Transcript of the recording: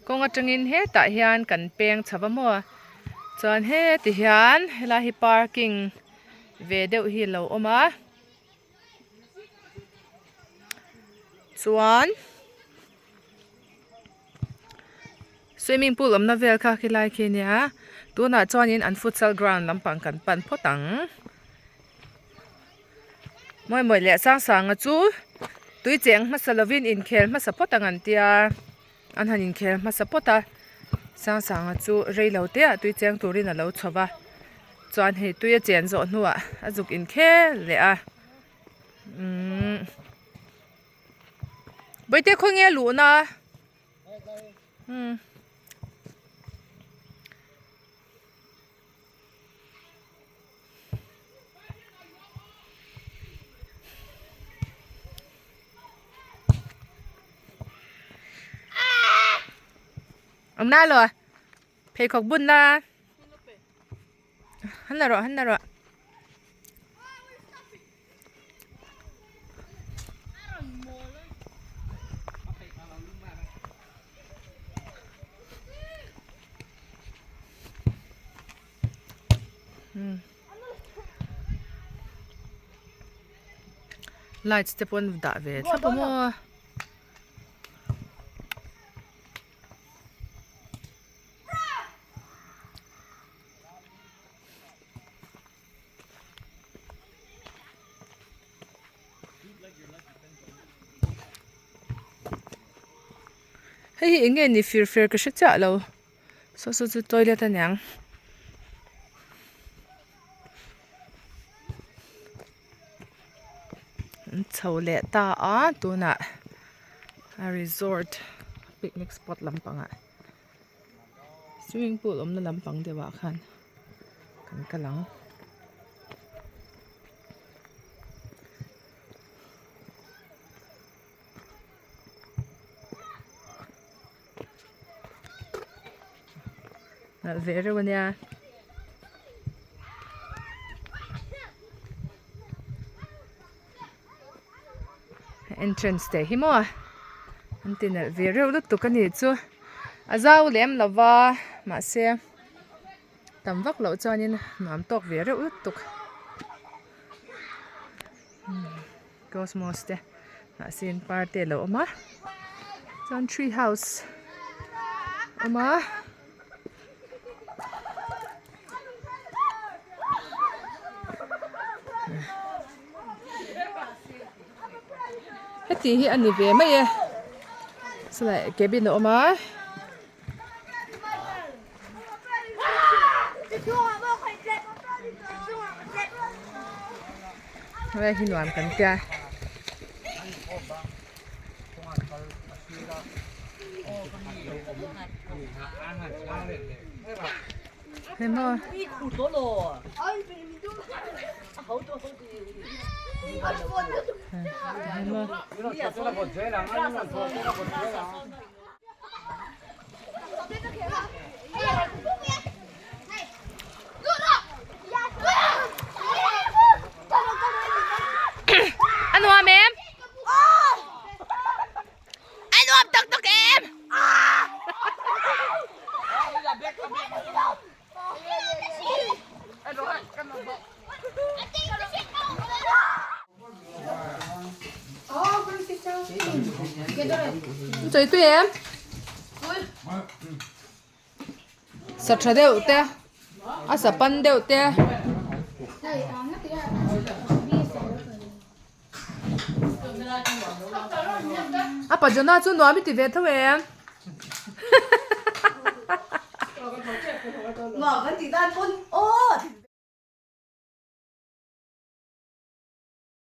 Kawng atangin hetah hian kan peng chho va maw chuan heti hian helai hi parking ve deuh hi a lo awm a chuan swimming pool awmna vel kha khilai khi a nia tunah chuanin an futsal ground lampang kan pan phawt ang. Mawi mawi leh sang sanga chu tui cheng hmasa lovin inkhel hmasa phawt ang an tia an han inkhel hmasa phawt a sang sanga chu rei lo te ah tui cheng turin a lo chho va chuan hei tui a chen zawh hnuah a zuk inkhel leh a umm bawihte khawnge a luhna umm. Awm na lo pheikhawk bun la han la rawh han la rawh. Lights te pawh an dah ve thlap a maw. Hei hi eng nge ni fir fer ka hre chiah lo saw saw chu toilet a niang. An chho leh ta a tunah a resort picnic spot lampangah swimming pool awmna lampang deuhah khan. Kan kal ang. Nalh ve reuh a nia. Entrance te hi maw an ti nalh ve reuh lutuk a nih chu a zau lem lo va mahse. Tam vak loh chuanin nuam tawk ve reuh lutuk cosmos te mahse in par te a lo awm a chuan tree house a awm a. Heti hi a ni ve mai e chulai cabin a awm a. Helai hi nuam kan tia. Hei maw. Hei maw. A nuam em? A nuam tak tak em? Choi tui em? Sa tha deuh te, a sa pan deuh te. A pajana chu nuam i ti ve tho em?